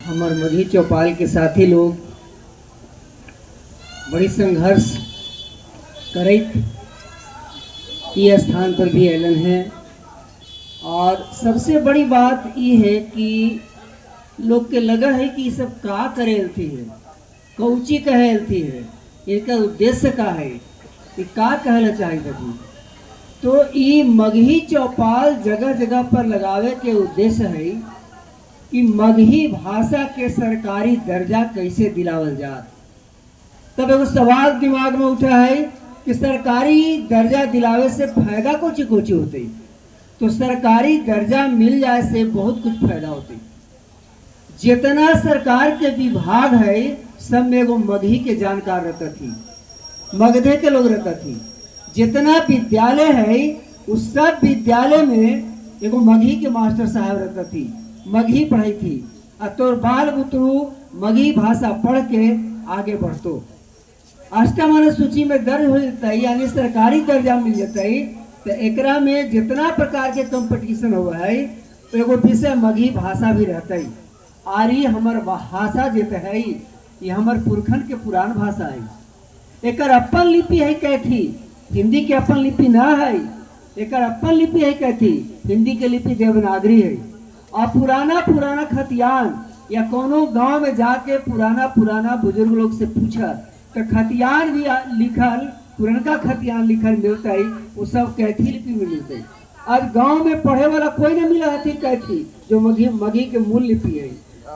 हमार मगही चौपाल के साथी लोग बड़ी संघर्ष करैत ई स्थान पर भी अलन है। और सबसे बड़ी बात ये है कि लोग के लगा है कि ये सब का करे थी है, कौची कहे थी है, इनका उद्देश्य का है, ये का कहना चाहिए थी। तो ये मगही चौपाल जगह जगह पर लगावे के उद्देश्य है कि मगही भाषा के सरकारी दर्जा कैसे दिलावल जात। तब एगो सवाल दिमाग में उठा है कि सरकारी दर्जा दिलावे से फायदा कोची कोची होते। तो सरकारी दर्जा मिल जाए से बहुत कुछ फायदा होते। जितना सरकार के विभाग है सब में एगो मगही के जानकार रहता थी, मगधे के लोग रहता थी। जितना विद्यालय है उस सब विद्यालय में एगो मगही के मास्टर साहब रहता थी, मगही पढ़ाई थी। और तोर बाल बुतरू मगही भाषा पढ़ के आगे बढ़तो। अष्टम अनुसूची में दर्ज हो जाता है, यानी सरकारी दर्जा मिल जाता है। तो एकरा में जितना प्रकार के कंपटीशन हुआ है तो एगो विषय मगही भाषा भी रहता है। और ये हमार भाषा जेते है ये हमार पुरखन के पुरान भाषा है। एकर अपन लिपि है कैथी, हिंदी के अपन लिपि ना है, एकर अपन लिपि है कैथी, हिंदी के लिपि देवनागरी है। और पुराना पुराना खतियान या कोनो गांव में जाके पुराना पुराना बुजुर्ग लोग से पूछा तो खतियान भी लिखल, पुरनका खतियान लिखल मिलता है, वो सब कैथी लिपि में मिलता है। आज गांव में पढ़े वाला कोई नहीं मिला थी कैथी, जो मगही मगही के मूल लिपि है।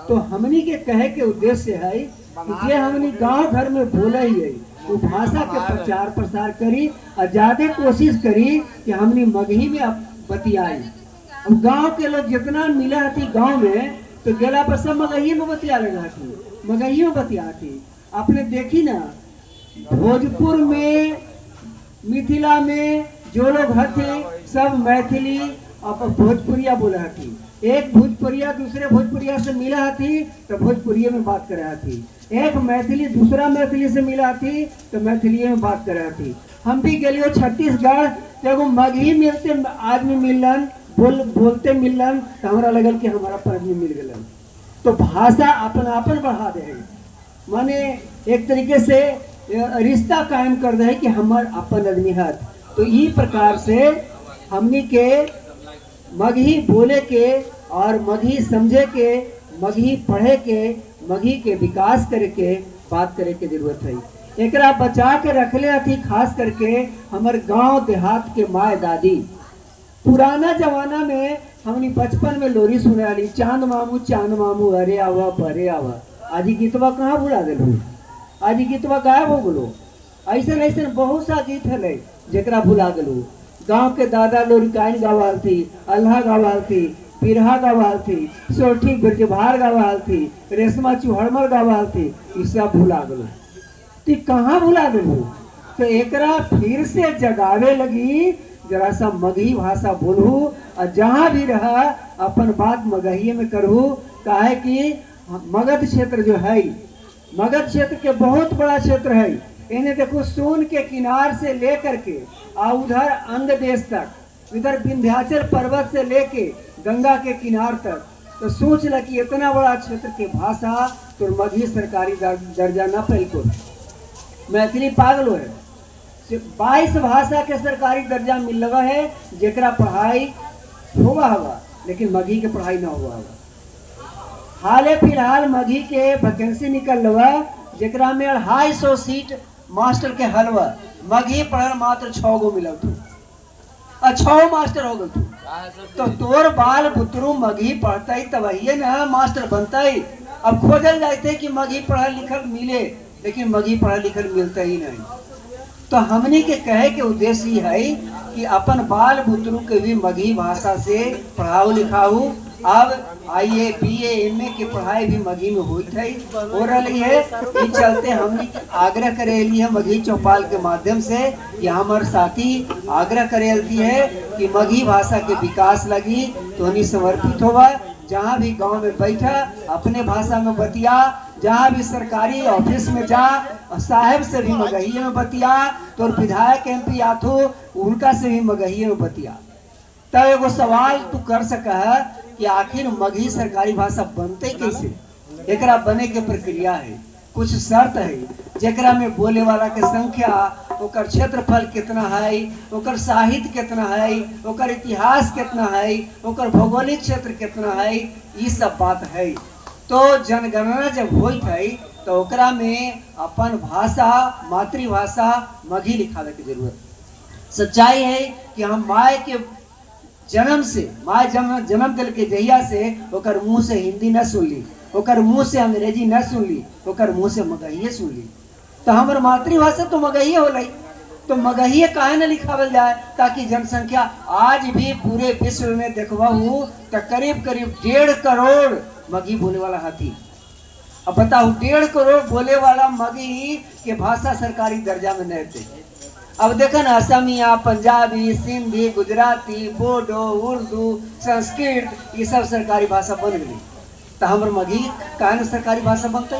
तो हमनी के कहे के उद्देश्य है कि जे हमनी गांव घर में बोले ही है वो भाषा के प्रचार प्रसार करी और ज्यादा कोशिश करी कि हमनी मगही में बतियाई। अब गांव के लोग जितना मिला थी गांव में तो गेला पर सब मगही में बतिया लगा थी, मगही में बतिया थी। आपने देखी ना भोजपुर में, मिथिला में जो लोग हथे सब मैथिली और भोजपुरिया बोले हथी। एक भोजपुरिया दूसरे भोजपुरिया से मिला हथी तो भोजपुरिया में बात करे हथी, एक मैथिली दूसरा मैथिली से मिला हथी तो मैथिली में बात करे हथी। हम भी गेलियो छत्तीसगढ़ तो एगो मगही मिलते आदमी मिलन, बोलते मिलन तो हमारा लगल कि हमारा पर आदमी मिल गलन। तो भाषा अपन अपन बढ़ा दे है, माने एक तरीके से रिश्ता कायम कर दे है कि हमार अपन आदमी है। तो ये प्रकार से हमनी के मगही बोले के और मगही समझे के, मगही पढ़े के, मगही के विकास करे के बात करे के जरूरत है। एकरा बचा के रखले अथी खास करके हमर गांव देहात के माए दादी। पुराना जमाना में हमनी बचपन में लोरी सुने वाली, चांद मामू चांद मामू अरे आवा परे आवा। आज गीतवा कहाँ भुला दिलू, आज गीतवा गायब हो गलो। ऐसा ऐसा बहुत सा गीत है जरा भुला गलू। गांव के दादा लोरिकाइन गावाल थी, अल्लाह गावाल थी, बिरहा गावाल थी, सोठी ब्रजभार गावाल थी, रेशमा चुहड़मल गावाल थी, ई सब भुला गलो। तो कहाँ भुला गलू? तो एकरा फिर से जगावे लगी जरा सा मगही भाषा बोलू और जहाँ भी रहा अपन बात मगही में करहू। काहे कि मगध क्षेत्र जो है, मगध क्षेत्र के बहुत बड़ा क्षेत्र है। इन्हें देखो सोन के किनार से लेकर के आ उधर अंग देश तक, इधर विंध्याचल पर्वत से लेके गंगा के किनार तक। तो सोच ल कि इतना बड़ा क्षेत्र के भाषा तो मगही सरकारी दर्जा न पैल। मैथिली पागल है, 22 भाषा के सरकारी दर्जा मिल रहा है जेकरा पढ़ाई हुआ हवा, लेकिन मगही के पढ़ाई ना हुआ हवा। हाले फिलहाल मगही के वैकेंसी निकल रहा जेकरा में 250 सीट मास्टर के हलवा, मगही पढ़ल मात्र 6 गो मिलल तू और 6 मास्टर हो गल तू। तो तोर बाल बुतरू मगही पढ़ता ही तब वही ना मास्टर बनता ही। अब खोजल जाते कि मगही पढ़ल लिखल मिले, लेकिन मगही पढ़ल लिखल मिलता ही नहीं। तो हमनी के कहे के उद्देश्य ही है कि अपन बाल बुतरू के भी मगही भाषा से पढ़ाओ लिखाओ। अब I A B A M A के पढ़ाई भी मगही में होती है, हो रही है। ये चलते हमने आग्रह करे है मगही चौपाल के माध्यम से कि हमारे साथी आग्रह करे है कि मगही भाषा के विकास लगी तो उन्हीं समर्पित होगा। जहाँ भी गांव में बैठा अपने भाषा में बतिया, जहाँ भी सरकारी ऑफिस में जा और साहेब से भी मगही में बतिया, तो विधायक एम पी आथो उनका से भी मगही में बतिया। तब एगो सवाल तू कर सका है कि आखिर मगही सरकारी भाषा बनते कैसे? एकरा बने के प्रक्रिया है, कुछ शर्त है, जेकरा में बोले वाला के संख्या, ओकर क्षेत्रफल कितना है, ओकर साहित्य कितना है, ओकर इतिहास कितना है, ओकर भौगोलिक क्षेत्र कितना है, ये सब बात है। तो जनगणना जब होइत है तो ओकरा में अपन भाषा, मातृभाषा मगही लिखावे के जरूरत। सच्चाई है कि हम माय के जन्म से, माय जन्म दिल के जहिया से ओकर मुँह से हिंदी न सुनली, ओकर मुँह से अंग्रेजी न सुनली, ओकर मुँह से मगहिए सुनली। तो हमार मातृभाषा तो मगहिए होलै, तो मगहिए काहे न लिखावल जाए ताकि जनसंख्या आज भी पूरे विश्व में देखबहू तो करीब करीब 1.5 करोड़ मगही बोले वाला हाथी। अब बताओ 1.5 करोड़ बोले वाला मगही के भाषा सरकारी दर्जा में नहीं थे। अब देखो ना, असमिया, पंजाबी, सिंधी, गुजराती, बोडो, उर्दू, संस्कृत, ये सब सरकारी भाषा बन गई। तो हमार मगही काहे न सरकारी भाषा बनते?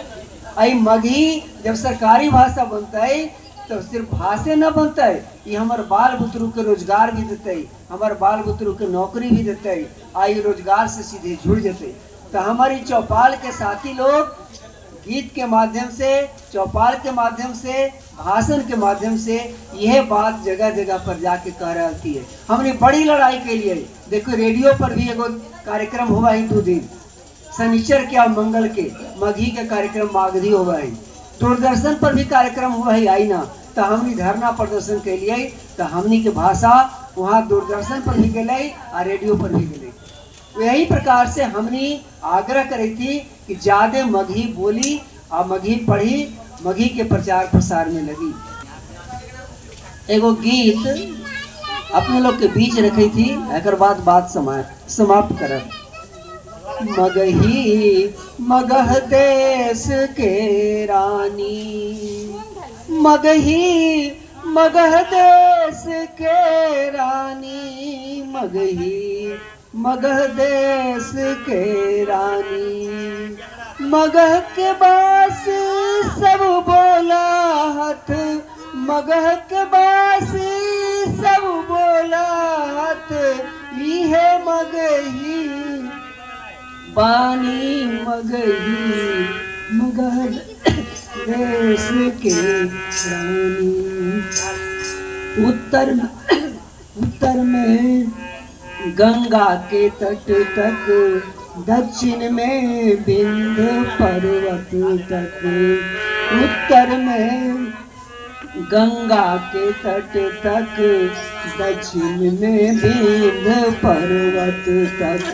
आई मगही जब सरकारी भाषा बनते तो सिर्फ भाषे न बनते, ये हमार बाल बुतरू के रोजगार भी देते, हमार बाल बुतरू के नौकरी भी देते, आई रोजगार से सीधे जुड़ जते। तो हमारी चौपाल के साथी लोग गीत के माध्यम से, चौपाल के माध्यम से, भाषण के माध्यम से यह बात जगह जगह पर जाके कह रही है। हमने बड़ी लड़ाई के लिए देखो, रेडियो पर भी एगो कार्यक्रम हुआ है 2 दिन, शनिचर के और मंगल के मगही के कार्यक्रम मागधी हुआ है। दूरदर्शन पर भी कार्यक्रम हुआ है आई ना, तो हमने धरना प्रदर्शन के लिए तो हमनी के भाषा वहाँ दूरदर्शन पर भी गई और रेडियो पर भी गई। यही प्रकार से हमने आग्रह करी थी कि ज़्यादा मगही बोली और मगही पढ़ी, मगही के प्रचार प्रसार में लगी। एगो गीत अपने लोग के बीच रखी थी, एक बाद बात समाप्त कर। मगही मगह देश के रानी, मगही मगह देश के रानी, मगही मगह देश के रानी। मगह के बास सब बोला हथ, मगह के बास सब बोला हथ, इहे मगही बानी, मगही मगह देश के रानी। उत्तर में गंगा के तट तक, दक्षिण में विंध्य पर्वत तक। उत्तर में गंगा के तट तक, दक्षिण में विंध्य पर्वत तक,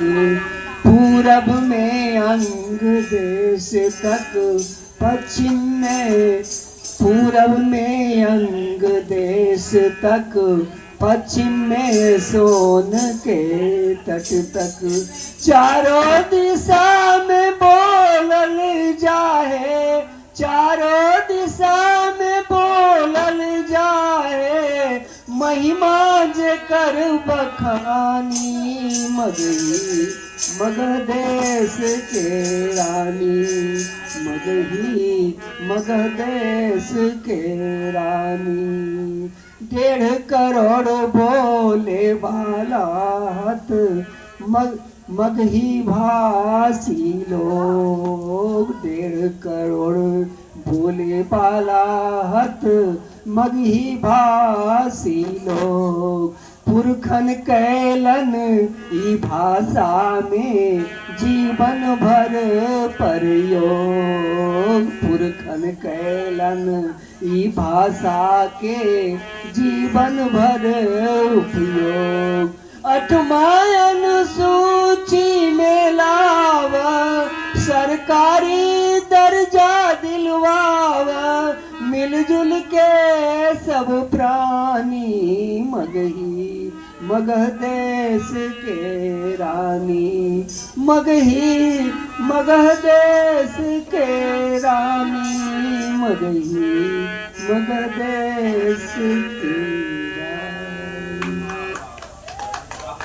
पूरब में अंग देश तक, पश्चिम में, पूरब में अंग देश तक, पश्चिम में सोन के तट तक। चारों दिशा में बोलल जाहे, चारों दिशा में बोलल जाहे, महिमा जे कर बखानी, मगही मगह देश के रानी, मगही मगह देश के रानी। 1.5 करोड़ बोले वाला हत, मगही भाषी लोग। 1.5 करोड़ बोले वाला हत, मगही भाषी लोग। पुरखन कैलन ई भाषा में जीवन भर प्रयोग, पुरखन कैलन ई भाषा के जीवन भर उपयोग। 8वां अनुसूची में लावा, सरकारी दर्जा दिलवावा, मिलजुल के सब प्राणी, मगही मगह देश के रानी, मगही मगह देश के रानी, मगही मगह देश के।